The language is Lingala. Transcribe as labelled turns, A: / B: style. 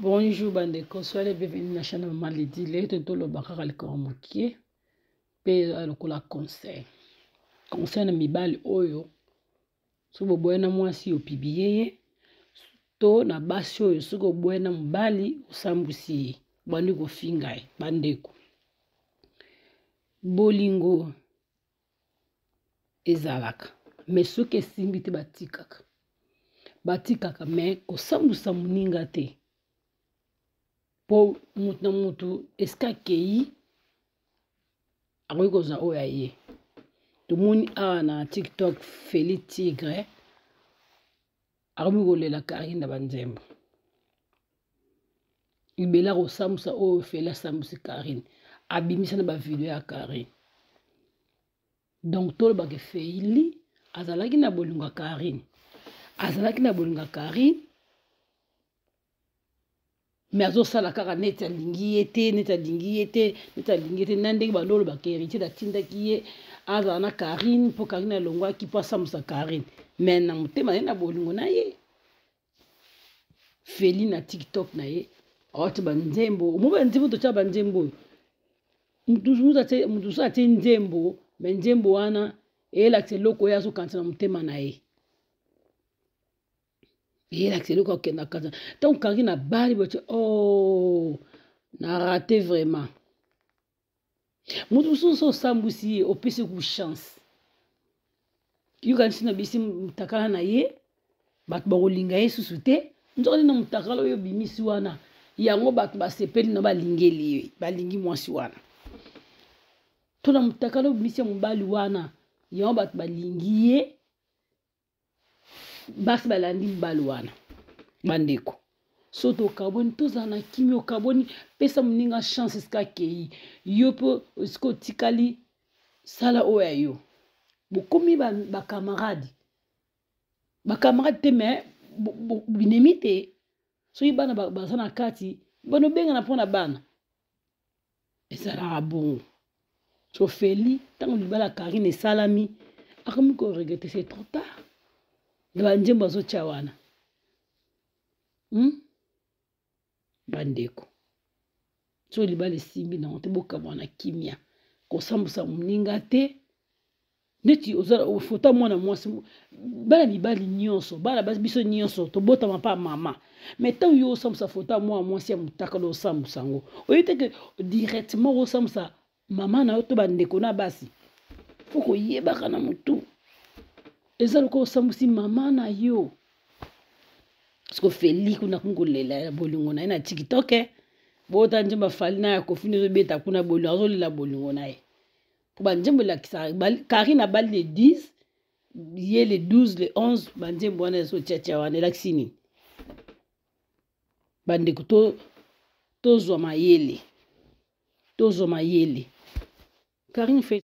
A: Bonjour bandeko, soyez les bienvenus na chaîne Maman Lydie. Lelo to toloba kaka likolo mokie mpe eza lokola conseil. Conseil na mibali oyo soki boboya na mwasi opibiye ye to na basi oyo soki oboya na mobali osambwisi ye obandi kofinga ye. Bandeko, bolingo ezalaka me soki esimbi te batikaka batikaka me kosambwisa moninga te mpo moto na moto esika akei akoki kozwa oyo aye tomoni awa na tiktok feli tigre akomi kolela karine na banzembo libela kosambusa oyo feli asambusi karine abimisa na bavideo ya karine donc tolobaka feili azalaki na bolingo ya karine azalaki na bolingo ya karine me azosala kaka neti alingi ye te neti alingi ye te neti alingi ye te na ndenge bando olobaka héritier atindaki ye azala na karine mpo karine alongwaki mpo asambusa karine me na motema na ye na bolingo na ye feli na tiktok na ye aoti banzembo omo banzembo totya banzembo oyo moto mosusu atie nzembo me nzembo wana eyelakisa eloko oyo azokanisa na motema na ye eyelakisa eloko akenda kanisa ntango kangi na bali botie o oh, na rate vraiment moto mosusu osambwisi ye opesi ku chance yokanisi na bisi mutakala na ye bato bakolinga ye susu te nzoka nde na mutakala oyo obimisi wana yango bato basepeli na balingeli ye balingi mwasi wana to na mutakala obimisi ya mobali wana yango bato balingi ye basi balandi mibali wana bandeko so tokabwani tozala na kimia okabwani pesa moninga chance esika akei yo mpe esika otikali sala oyo ya yo bokomi bacamarade ba bacamarade te me binemi te soki bana baza na kati bano obengana mpo na bana ezalaka bongo sofeli ntango libala karine esalami akomi koregrete c'est trop tard na banzembo azotya wana hmm? bandeko so libala esimbi nango te bokabwana na kimia kosambwisa moninga te neti ofota mwana mwasi bana mibali nyonso bana basi biso nyonso tobotama mpa mama mais ntango yo osambwisa foto ya mwana mwasi ya motakala osambwisa yango oyebi te ke directement osambwisa mama na yo to bandeko na basi fo koyebaka na motu eza lokola osambwisi mama na yo siko feli kuna komi kolela ya bolingo na ye na tiktok eh. bota nzembo afali na ya kofi nde ezobeta kuna bolingo azolela bolingo na ye po banzembo elakisaka karine abali le 10 ye le 12 le 11 banzembo wana ezotiatia wana elakisi nini bandeko tozwa mayele tozwa mayele karine fe.